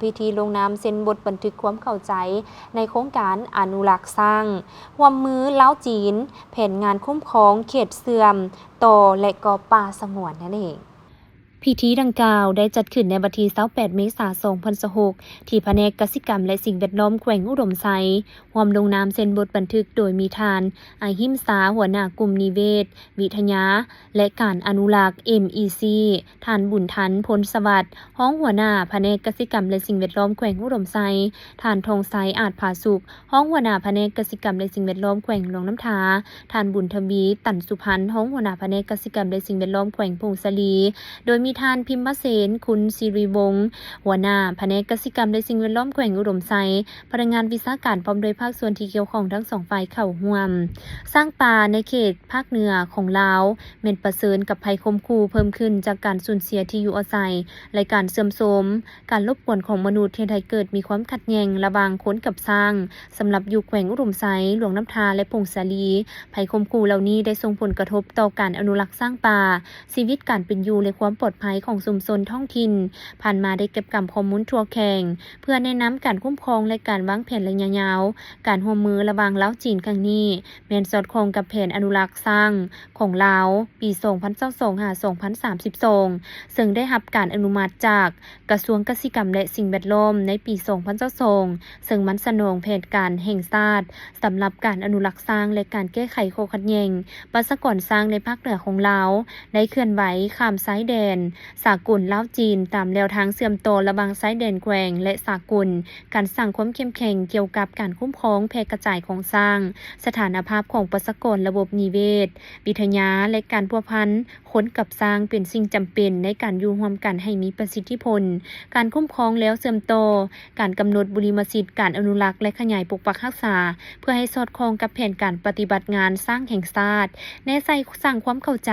ພິທີລົງນາມເຊັນບົດບັນທຶກຄວາມເຂົ້າໃຈໃນໂຄງການອະນຸລັກຊ້າງຮ່ວມມືລາວ-ຈີນ, ແຜນງານຄຸ້ມຄອງເຂດເຊື່ອມຕໍ່ ແລະ ກໍປ່າສະຫງວນນັ້ນເອງ. ພິທີດັ່ງກ່າວໄດ້ຈັດຂຶ້ນໃນວັນທີຊາວແປດ ເມສາ ສອງພັນຊາວຫົກ ທີ່ພະແນກກະສິກຳ ແລະ ສິ່ງແວດລ້ອມແຂວງອຸດົມໄຊ ຮ່ວມລົງນາມເຊັນບົດບັນທຶກໂດຍມີທ່ານ ອາຫິມສາ ຫົວໜ້າກຸ່ມນິເວດວິທະຍາ ແລະ ການອະນຸລັກ ເອັມອີຊີ, ທ່ານ ບຸນທັນ ພົນສະຫວັດ ຮອງຫົວໜ້າພະແນກກະສິກຳ ແລະ ສິ່ງແວດລ້ອມແຂວງອຸດົມໄຊ, ທ່ານ ທອງໄຊ ອາດຜາສຸກ ຮອງຫົວໜ້າພະແນກກະສິກຳ ແລະ ສິ່ງແວດລ້ອມແຂວງຫຼວງນ້ຳທາ, ທ່ານ ບຸນທະວີ ຕັນສຸພັນ ຮອງຫົວໜ້າພະແນກກະສິກຳ ແລະ ສິ່ງແວດລ້ອມແຂວງຜົ້ງສາລີ, ໂດຍມີທ່ານ ພິມມະເສນ ຄຸນສິລິວົງ ຫົວໜ້າພະແນກກະສິກຳ ແລະ ສິ່ງແວດລ້ອມແຂວງອຸດົມໄຊ, ພະນັກງານວິຊາການ ພ້ອມດ້ວຍພາກສ່ວນທີ່ກ່ຽວຂ້ອງທັງສອງຝ່າຍເຂົ້າຮ່ວມ. ຊ້າງປ່າໃນເຂດພາກເໜືອຂອງລາວ ແມ່ນປະເຊີນກັບໄພຂົ່ມຂູ່ເພີ່ມຂຶ້ນຈາກການສູນເສຍທີ່ຢູ່ອາໄສ ແລະ ການເຊື່ອມໂຊມ, ການລົບກວນຂອງມະນຸດເຮັດໃຫ້ເກີດມີຄວາມຂັດແຍ່ງລະຫວ່າງຄົນກັບຊ້າງ. ສຳລັບຢູ່ແຂວງອຸດົມໄຊ, ຫຼວງນ້ຳທາ ແລະ ຜົ້ງສາລີ, ໄພຂົ່ມຂູ່ເຫຼົ່ານີ້ໄດ້ສົ່ງຜົນກະທົບຕໍ່ການອະນຸລັກຊ້າງປ່າ, ຊີວິດການເປັນຢູ່ ແລະ ຄວາມປອດໄພຂອງຊຸມຊົນທ້ອງຖິ່ນ. ຜ່ານມາໄດ້ເກັບກຳຂໍ້ມູນທົ່ວແຂວງ ເພື່ອແນະນຳການຄຸ້ມຄອງ ແລະ ການວາງແຜນໄລຍະຍາວ. ການຮ່ວມມືລະຫວ່າງລາວ-ຈີນຄັ້ງນີ້ ແມ່ນສອດຄ່ອງກັບແຜນອະນຸລັກຊ້າງຂອງລາວ ປີສອງພັນຊາວສອງ ຫາ ສອງພັນສາມສິບສອງ ເຊິ່ງໄດ້ຮັບການອະນຸມັດຈາກກະຊວງກະສິກຳ ແລະ ສິ່ງແວດລ້ອມ ໃນປີສອງພັນຊາວສອງ ເຊິ່ງມັນສະໜອງແຜນການແຫ່ງຊາດສຳລັບການອະນຸລັກຊ້າງ ແລະ ການແກ້ໄຂຂໍ້ຂັດແຍ່ງປະຊາກອນຊ້າງໃນພາກເໜືອຂອງລາວ ໄດ້ເຄື່ອນໄຫວຂ້າມຊາຍແດນສາກົນລາວ-ຈີນ ຕາມແລວທາງເຊື່ອມຕໍ່ລະຫວ່າງຊາຍແດນແຂວງ ແລະ ສາກົນ, ການສ້າງຄວາມເຂັ້ມແຂງກ່ຽວກັບການຄຸ້ມຄອງແຜ່ກະຈາຍຂອງຊ້າງ, ສະຖານະພາບຂອງປະຊາກອນ, ລະບົບນິເວດວິທະຍາ ແລະ ການພົວພັນ ຄົນກັບຊ້າງເປັນສິ່ງຈຳເປັນໃນການຢູ່ຮ່ວມກັນໃຫ້ມີປະສິດທິຜົນ, ການຄຸ້ມຄອງແລ້ວເຊື່ອມຕໍ່, ການກຳນົດບຸລິມະສິດການອະນຸລັກ ແລະ ຂະຫຍາຍປົກປັກຮັກສາ ເພື່ອໃຫ້ສອດຄ່ອງກັບແຜນການປະຕິບັດງານຊ້າງແຫ່ງຊາດ, ແນະໃສ່ສ້າງຄວາມເຂົ້າໃຈ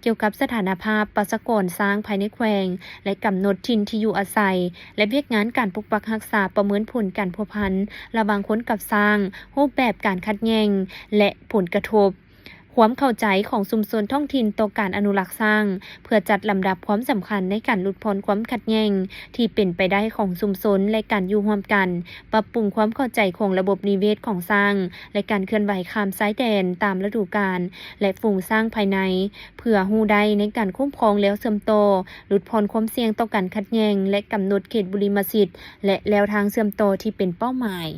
ກ່ຽວກັບສະຖານະພາບປະຊາກອນຊ້າງພາຍໃນແຂວງ ແລະ ກຳນົດຖິ່ນທີ່ຢູ່ອາໄສ ແລະ ວຽກງານການປົກປັກຮັກສາ, ປະເມີນຜົນການພົວພັນລະຫວ່າງຄົນກັບຊ້າງ, ຮູບແບບການຂັດແຍ່ງ ແລະ ຜົນກະທົບ. ຄວາມເຂົ້າໃຈຂອງຊຸມຊົນທ້ອງຖິ່ນຕໍ່ການອະນຸລັກຊ້າງ ເພື່ອຈັດລຳດັບຄວາມສຳຄັນໃນການຫຼຸດຜ່ອນຄວາມຂັດແຍ່ງທີ່ເປັນໄປໄດ້ຂອງຊຸມຊົນ ແລະ ການຢູ່ຮ່ວມກັນ, ປັບປຸງຄວາມເຂົ້າໃຈຂອງລະບົບນິເວດຂອງຊ້າງ ແລະ ການເຄື່ອນໄຫວຂ້າມຊາຍແດນຕາມລະດູການ ແລະ ຝູງຊ້າງພາຍໃນ ເພື່ອຮູ້ໄດ້ໃນການຄຸ້ມຄອງແລ້ວເຊື່ອມຕໍ່, ຫຼຸດຜ່ອນຄວາມສ່ຽງຕໍ່ການຂັດແຍ່ງ ແລະ ກຳນົດເຂດບຸລິມະສິດ ແລະ ແລວທາງເຊື່ອມຕໍ່ທີ່ເປັນເປົ້າໝາຍ.